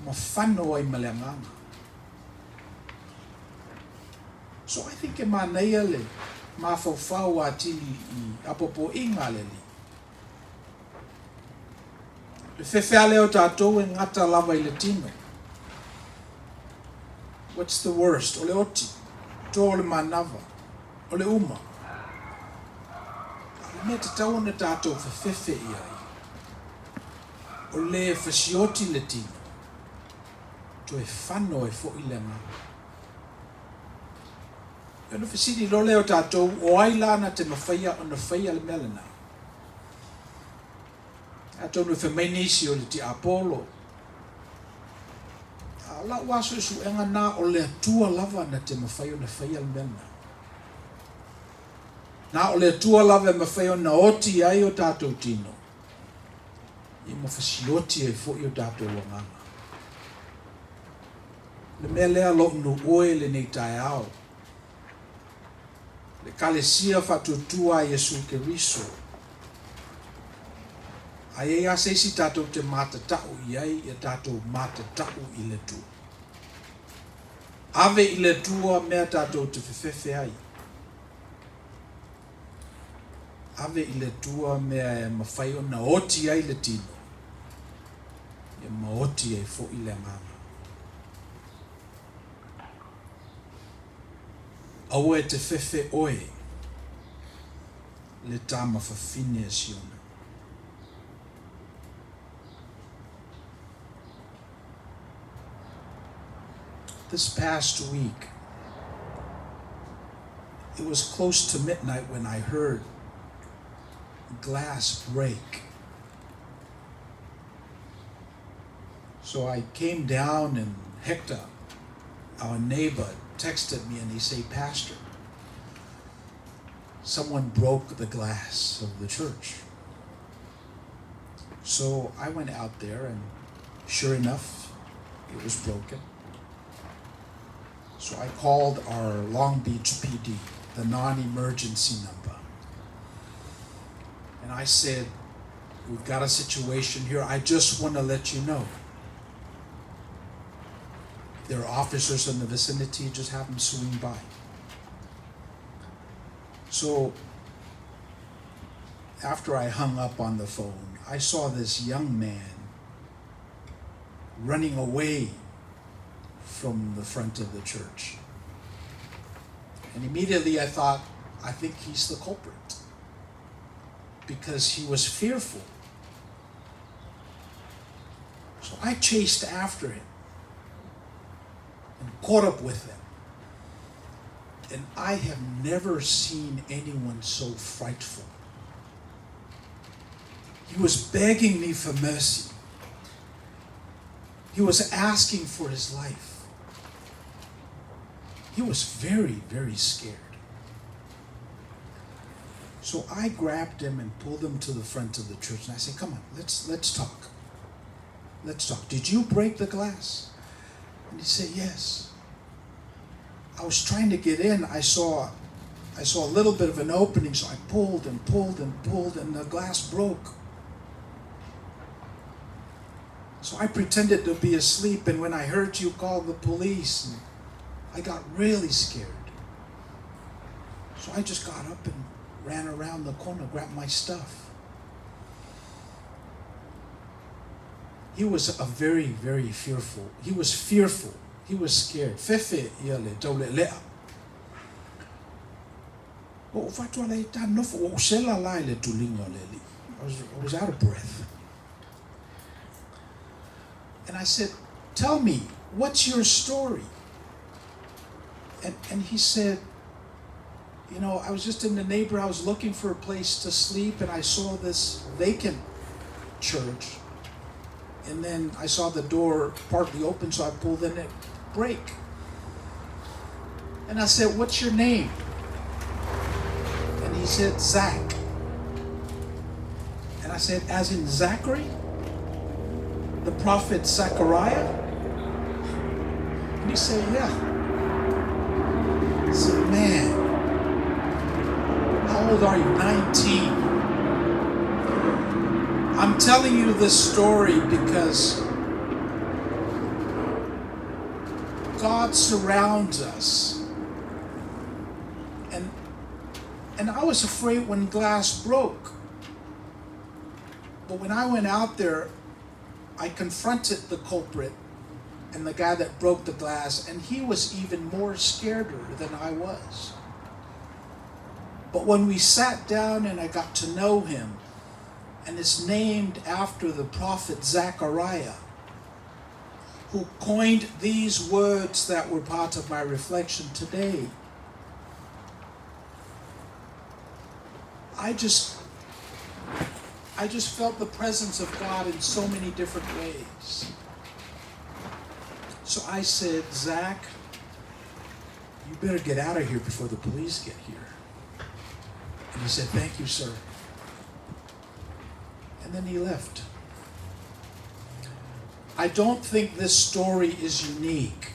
S4: ma fano ai ma le agaga. So I think e manaia le mafaufau atili i apoapoaiga a le Alii. Le fefe lava lea o tatou e gata lava i le tino. What's the worst? O le oti, to o le manava, o le uma. A o le mea tatau ona tatou fefefe i ai, o le fasioti le tino, toe fano ai foi le agaga. Ona fesili loa lea o tatou, o ai la na te mafaia ona faia le mea lena? Atonu e fai mai nisi o le tiapolo. A o la'u lava suesuega na o le Atua lava na te mafai ona faia le mea lena. Na o le Atua lava e mafai ona oti ai o tatou tino, ia ma fasioti ai foi o tatou agaga. Le mea lea lo'u nuu e lenei taeao, le Ekalesia Faatuatua a Iesu Keriso, a i ai lava se isi tatou te matata'u i ai, ia tatou matata'u i le Atua. Ave i le Atua mea tatou te fefefe ai. Ave i le Atua mea e mafai ona oti ai le tino, ia ma oti ai foi le agaga. Aua e te fefe oe le tama fafine a Siona. This past week, it was close to midnight when I heard glass break. So I came down and Hector, our neighbor, texted me and he said, Pastor, someone broke the glass of the church. So I went out there and sure enough, it was broken. So I called our Long Beach PD, the non-emergency number. And I said, we've got a situation here. I just want to let you know. If there are officers in the vicinity, just have them swing by. So after I hung up on the phone, I saw this young man running away from the front of the church. And immediately I thought, I think he's the culprit, because he was fearful. So I chased after him and caught up with him. And I have never seen anyone so frightful. He was begging me for mercy. He was asking for his life. He was very, very scared. So I grabbed him and pulled him to the front of the church, and I said, come on, let's talk. Let's talk. Did you break the glass? And he said, yes. I was trying to get in. I saw a little bit of an opening, so I pulled and pulled and pulled, and the glass broke. So I pretended to be asleep, and when I heard you call the police, I got really scared. So I just got up and Ran around the corner, grabbed my stuff. He was a very, very fearful. He was fearful. He was scared. Fefe ia le taulealea. Ua ou fai atu ala e ta nofo, ua ou sela la i le tuliga o le Alii. I was out of breath. And I said, "Tell me, what's your story?" And he said, "I was just in the neighborhood. I was looking for a place to sleep, and I saw this vacant church. And then I saw the door partly open, so I pulled in it, break." And I said, "What's your name?" And he said, "Zach." And I said, "As in Zachary? The prophet Zechariah?" And he said, "Yeah." I said, "Man, how old are you?" "19." I'm telling you this story because God surrounds us. And I was afraid when glass broke. But when I went out there, I confronted the culprit and the guy that broke the glass, and he was even more scareder than I was. But when we sat down and I got to know him, and it's named after the prophet Zechariah, who coined these words that were part of my reflection today. I just felt the presence of God in so many different ways. So I said, "Zach, you better get out of here before the police get here." And he said, "Thank you, sir." And then he left. I don't think this story is unique.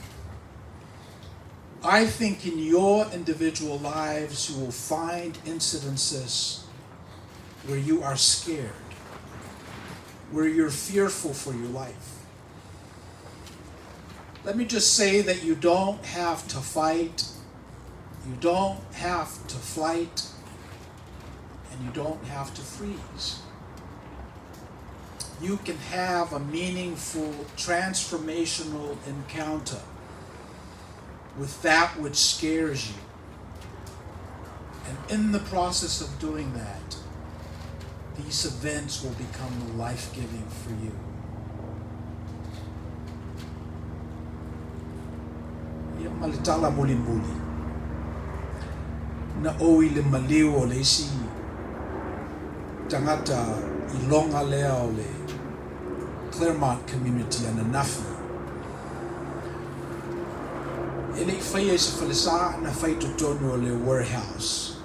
S4: I think in your individual lives you will find incidences where you are scared, where you're fearful for your life. Let me just say that you don't have to fight, you don't have to flight, and you don't have to freeze. You can have a meaningful, transformational encounter with that which scares you. And in the process of doing that, these events will become life giving for you. Ia ma le tala mulimuli. Na ou i le maliu o le isi tagata i loga lea o le Claremont Community ananafi. E le i faia i se falesa na fai totonu o le warehouse.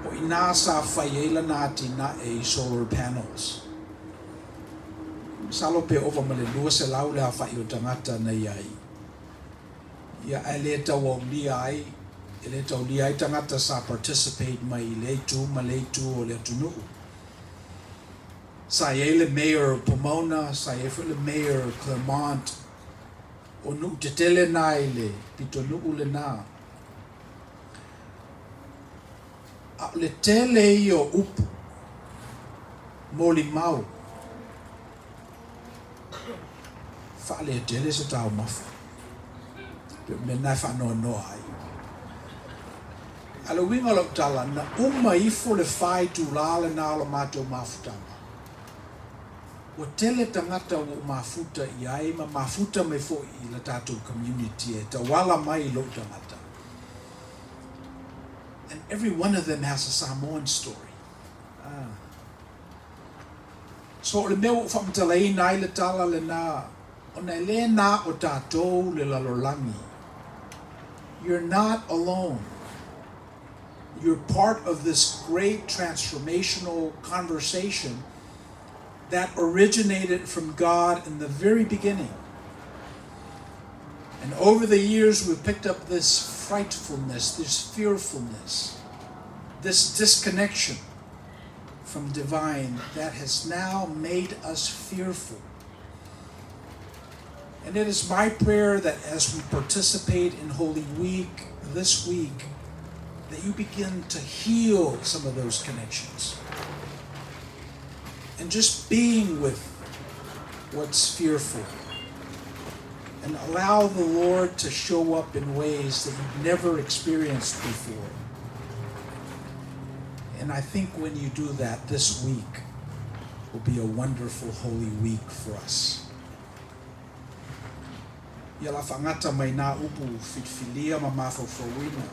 S4: O ina sa fai ai lana atinae i solar panels. Masalo pe ova ma le 200 le afa'i o tagata na iai. Ia ae le tauaulia ai, e le taulia ai tagata sa participate mai i le itu ma le itu o le atunuu. Sa iai le mayor o Pomona, sa iai foi le mayor o Claremont, o nuu tetele na i le pitonuu lena. A o le tele ia o upu, molimau, faaletele se taumafa. Pe o mea na e faanoanoa ai. A le uiga o lau tala, na uma ifo le 4 itulā lena o le matou mafutaga. Ua tele tagata ua ou mafuta i ai ma mafuta mai foi i le tatou community e tauala mai i lou tagata. And every one of them has a Samoan story. Ah. So o le mea ua ou faamatalaina ai le tala lena, ona e le na o tatou le lalolagi. You're not alone. You're part of this great transformational conversation that originated from God in the very beginning. And over the years, we've picked up this frightfulness, this fearfulness, this disconnection from divine that has now made us fearful. And it is my prayer that as we participate in Holy Week this week, that you begin to heal some of those connections. And just being with what's fearful. And allow the Lord to show up in ways that you've never experienced before. And I think when you do that, this week will be a wonderful holy week for us. Ia la faagata mai nā upu filifilia ma mafaufauina.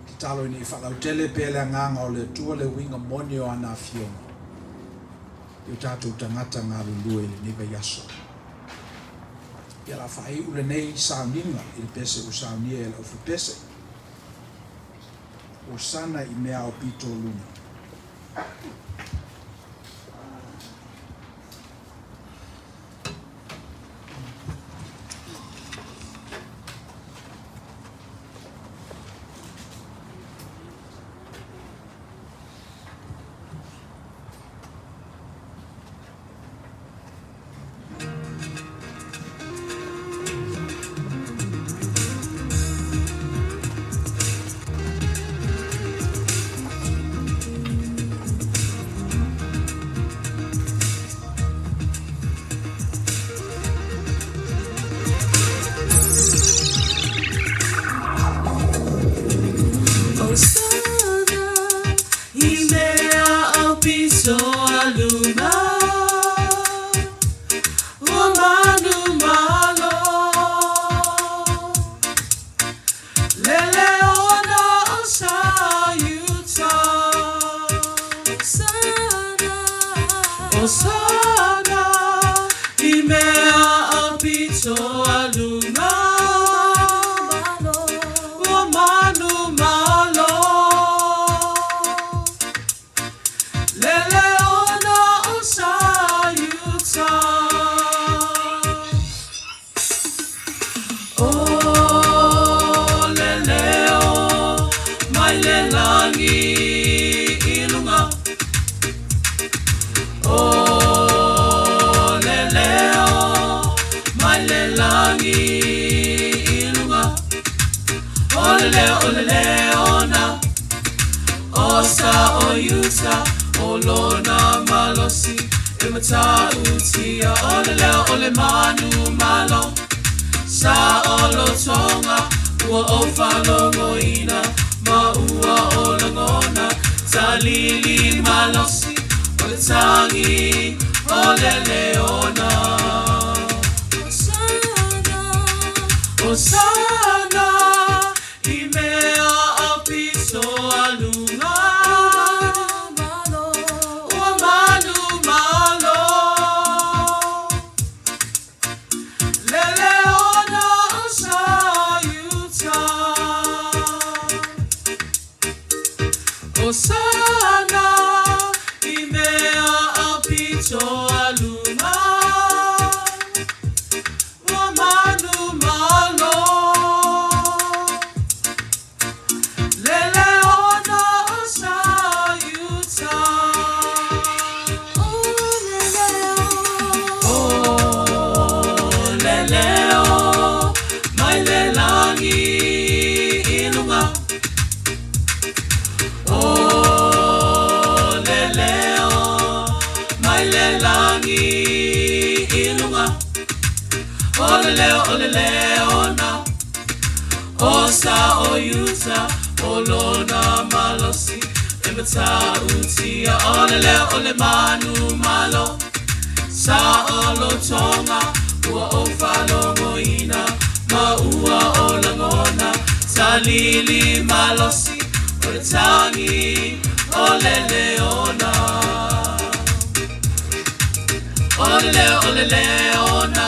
S4: Tatalo ina ia faalautele pea le Agaga o le Atua le uiga moni o ana Afioga i o tatou tagata galulue i lenei vaiaso. Ia la faaiu lenei sauniga i le pese ua saunia e le aufipese. Hosana i mea aupito o luga.
S3: Osana i mea aupito a luga ua manumalo. Lele ona o sa iuta. Osana, Osana i mea aupito a luga ua manumalo. Lele ona o sa iuta. O le leo mai le lagi i luga. O le leo mai le lagi i luga. O le leo, o le leo na o sa o iuta o lona malosi e matautia. O le leo o le manumalo sa o lotoga ua ou faalogoina ma ua o lagona talili malosi o le tagi o le leona. Hosana, Hosana i mea aupito a luga ua manumalo. Lele ona o sa iuta. Hosana i mea aupito a luga ua manumalo. Lele ona o sa iuta. O le leo mai le lagi i luga. O le leo mai le lagi i luga. O le leo, o le leo na o sa o iuta o lona malosi e matautia. O le leo o le manumalo sa o lotoga ua ou faalogoina ma ua o lagona talili malosi o le tagi o le leona. O le leo, o le leona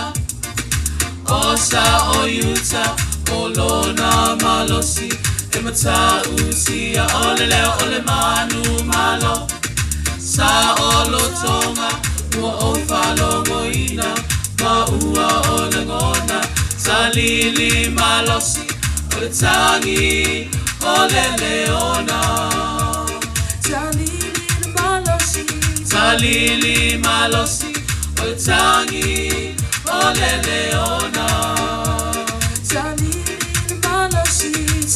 S3: o sa o iuta o lona malosi e matautia. O le leo o le manumalo sa o lotoga ua ou faalogoina ma ua o lagona talili malosi o le tagi o le leona. Talili malosi o le tagi o le leona.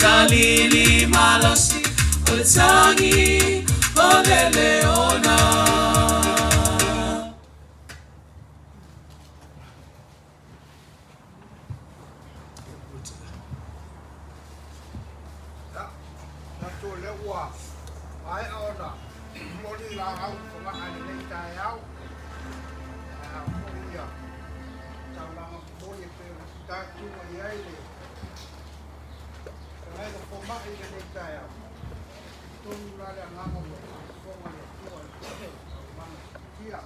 S3: Talili malosi o le tagi o le leona.
S5: Ia, manatu o lea ua maea ona momoli laau i fogaa i lenei taeao. Ae ao foi ia taulaga momoli e pei ona fitaituga i ai le feagaiga fomai i lenei taeao. Talitonu la le agaga ua faafofoga le Atua i le taulaga siitia.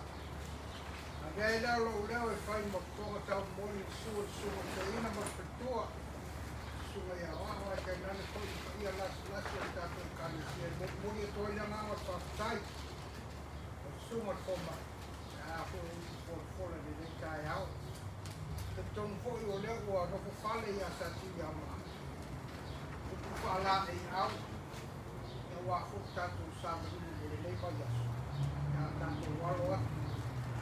S5: Avea ai lea lou leo e fai ma fofoga taumoli i le susu o le susuga i le toeaina ma le faletua, le susuga ia Aoao ae tainane foi le paia lasilasi o le tatou Ekalesia e molimoli atu ai le agaga o le faafetai i le susuga i le fomai pe a foi o upu folafola i lenei taeao. E talitonu foi o lea ua nofo fale ia Satuiamaa, upu faalaeiau aua foi le tatou savaliga mo lenei vaiaso, ia tatou alo atu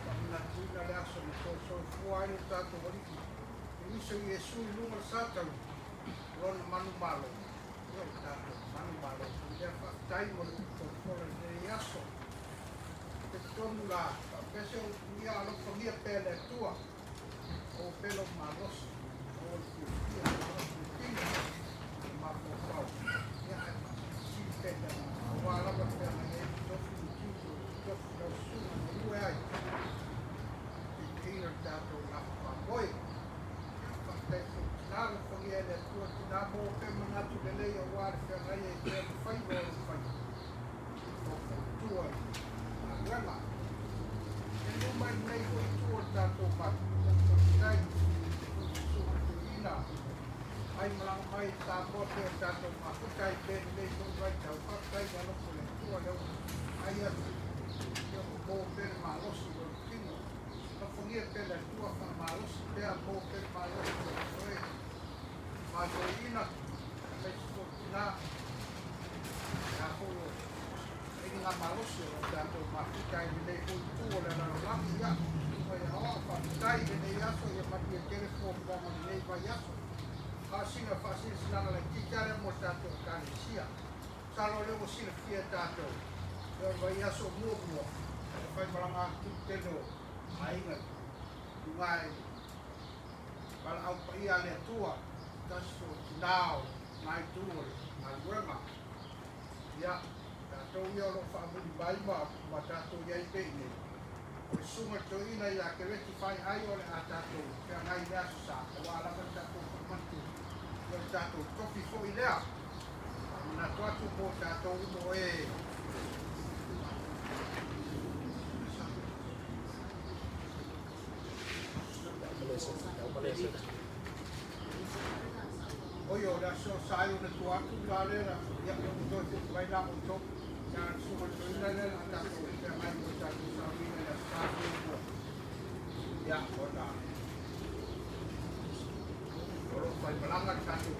S5: faamanatuina le aso na toe soifua ai lo tatou Alii Keriso Iesu i luga o le Satani lona manumalo, ia o le tatou manumalo foi lea. Faafetai mo le upu folafola i lenei aso. Talitonu la faapea se upu ia alofagia pea e le Atua maua pea lou malosi, maua le fiafia, malosi le tino, le mafaufau, ia ae faasilisili pea i le agaga, aua lava le feagai ai le tofi ma tiute o le tofi lau susuga e galue ai, taitaiina le tatou gafa faamoe. Ia, faafetai foi i tina, alofagia e le Atua tina, maua pea manatu lelei aua le feagai ai pea ma faiva o lou faiva, faufautua i galuega. Liliu mai lenei foi itu o le tatou malu, faafetai i susuga toeaina ai malaga mai i Samoa pei o tatou mafuta ai pea i lenei foi vaitau. Faafetai i le alofa o le Atua lea ua ai atu ia ua maua pea le malosi i lona tino. Alofagia pea le Atua, faamalosi pea, maua pea le malosi o oe ma toeaina aemaise foi tina ia foi o aiga malosi o lo tatou mafuta ai lenei foi itu o le lalolagi. Ia, susuga ia Aoao, faafetai i lenei aso, ia manuia tele fuafuaga o lenei vaiaso. A o sina faasilasilaga laitiiti lava lea mo le tatou Ekalesia. Masalo o lea ua silafia e tatou, ia o le vaiaso o muamua, e faimalaga atu le tele o aiga i luga i valaau paia a le Atua, tasi foi o tina o lena itu o le galuega. Ia, tatou ia o lo o faamuli mai ma tatou i ai pea i inei, o le susuga i le toeaina ia Kereti Faiai o le a tatou feagai i le Aso Sa, aua lava le tatou faamanatu ia o le tatou tofi foi lea. Faamanatu atu mo tatou uma o e Oi, o le aso sa ai ona tua atu la lea la, ia, ua toe foi mai la outou. Ia, le susuga i le toeaina lea la tatou feagai mo le tatou sauniga i le aso Sa muamua. Ia, ona o lo o faimalaga le tatou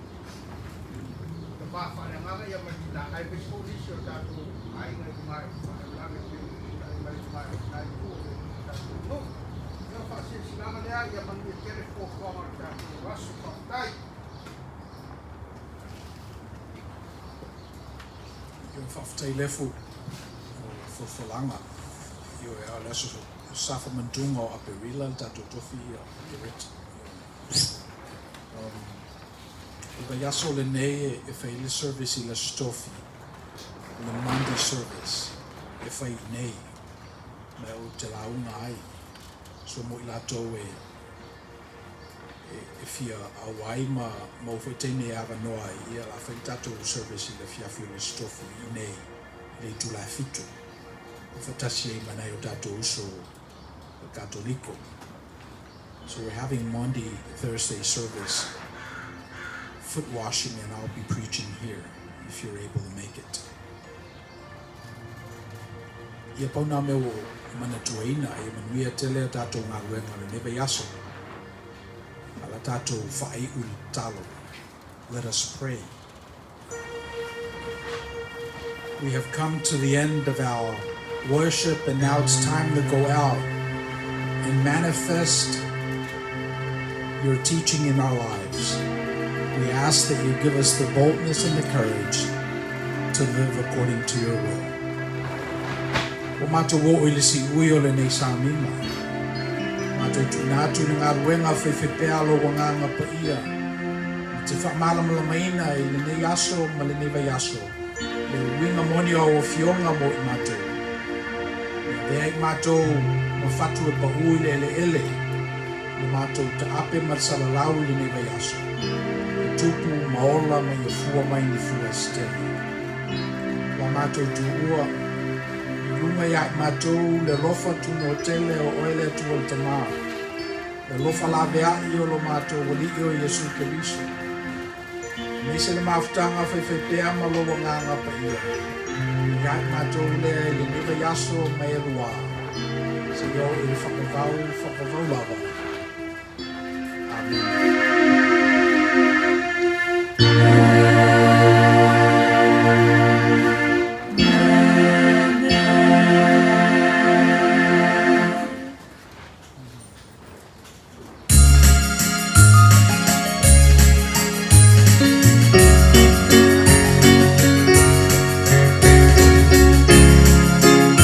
S5: tama faaleagaga ia ma le tina, aemaise foi nisi o tatou aiga i luga i faalavelave pei ona tulai mai luga i lena itu o le tatou nuu. Ia, o faasilasilaga lea, ia manuia tele fuafuaga o le tatou aso. Faafetai.
S4: Ia faafetai Lefu o folafolaga. Ioe, a o le aso Sa famantuga o Aperila le tatou tofi ia Kereti. O le vaiaso lenei e fai ai le service i le Aso Tofi, o le Monday service e fai i inei ma ou te lauga ai. So mo i latou e e fia auai ma maua foi teine e avanoa ai, ia o le a fai le tatou service i le afiafi o le Aso Tofi i inei i le itula e 7, e faatasi ai ma nai o tatou uso Katoliko. So we're having Maundy Thursday service, foot washing, and I'll be preaching here if you're able to make it. Ia pau nā mea ua ou manatuaina, ia manuia tele a tatou galuega o lenei vaiaso. A la tatou faaiu i le tatalo. Let us pray. We have come to the end of our worship, and now it's time to go out and manifest your teaching in our lives. We ask that you give us the boldness and the courage to live according to your will. Ua matou oo i le siui o lenei sauniga. Matou tuuina atu i le galuega faifaipea a lou Agaga Paia na te faamalamalamaina i lenei aso ma lenei vaiaso le uiga moni o au Afioga mo i matou. Ia avea i matou ma fatu e paū i le eleele le matou taape ma le salalau i lenei vaiaso, e tupu ma ola ma ia fua mai ni fua se tele. Ua matou tuua i luga ia i matou le alofa tunoa tele o Oe le Atua le Tama, le alofa laveai o lo matou Alii o Iesu Keriso, aemaise le mafutaga faifaipea ma Lou Agaga Paia, ia i matou lea i lenei vaiaso ma e lua, seia oo i le faavavau, faavavau lava. Amene.